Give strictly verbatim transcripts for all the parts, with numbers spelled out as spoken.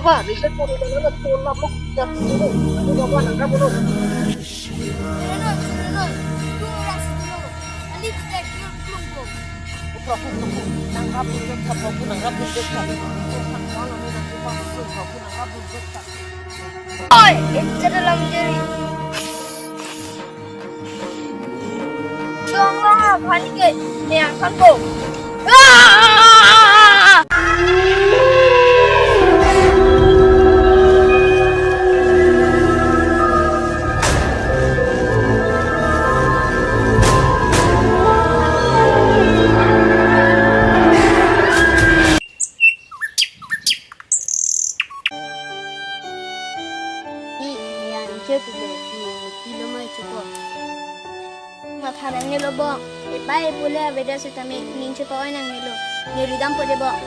Ba, reason po na na na po na po na po na po na po na po. Choro noi, choro noi. Tung orang si choro. Ali kita kiu klung po. Prabhu, Prabhu, nangrap bujot tha, Prabhu, nangrap bujot tha. Oi, echat alam jeri. Chong long aphan ke ne angkhan po. Ah! Ni, ya, anchor pulo, ni, pilo mai chupo. Matha nangnelo bong, epai pule avedet setame, ning chupo oi nangnelo, ni ridam po de bong.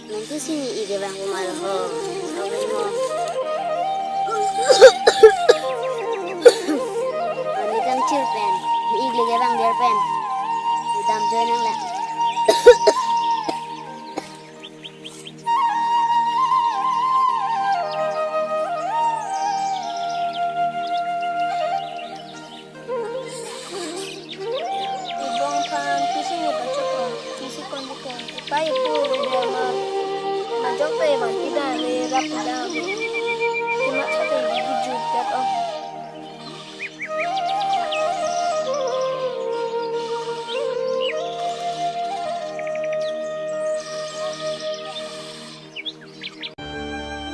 Nangtu si ni ik kevang pu ma lo ho. Oven mo. Ni kangchir pen. Ni ik le kevang der pen. Ni dam join nang le. Ibong aphan pisi ni pachokong, pisi kon bukong, epai epo avedet ma, majok pe man pida ave rap pida ave. Ima chate gigi jut jat ong.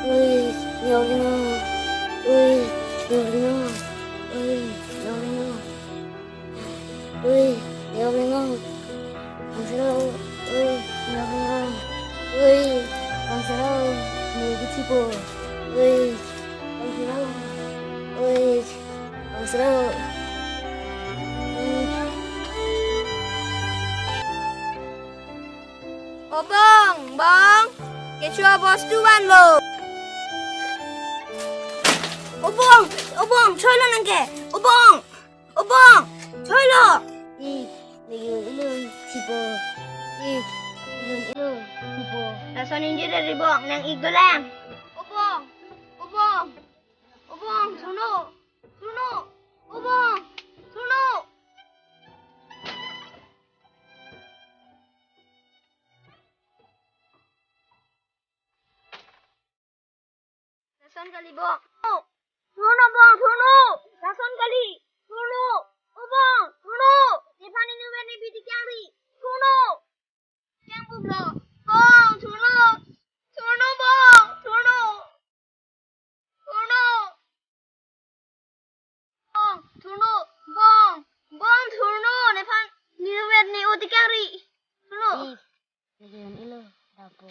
Oi, nyok lino. Oi, nyok lino. Oi, nyok lino. Oi, nyok lino. Bang Sero. Oi, nyok lino. Oi, Bang Sero. Ni kithi po. Oi, Bang Sero. Oi, Bang Sero. Oi. O bong, bong, kecho abostu vanlo. O bong, o bong, choilo nangke. O bong, o bong, choilo. Ik, nigi ilun sipo. Ik, nigi ilun sipo. Lason injir dari bong, nang ik dolang. O bong, o bong, o bong, suno, suno, o bong, suno. Lason kali bong. Thurno bong, thurno. Lason kali. Thurno. O bong, thurno. Nephan inutvet ne bidi kangri. Thurno. Kang buklo. Bong, thurno. Thurno bong, thurno. Thurno. Bong, thurno, bong, bong, thurno, nephan inutvet ne oti kangri. Thurno. Ih, nigi un ilo, dampo.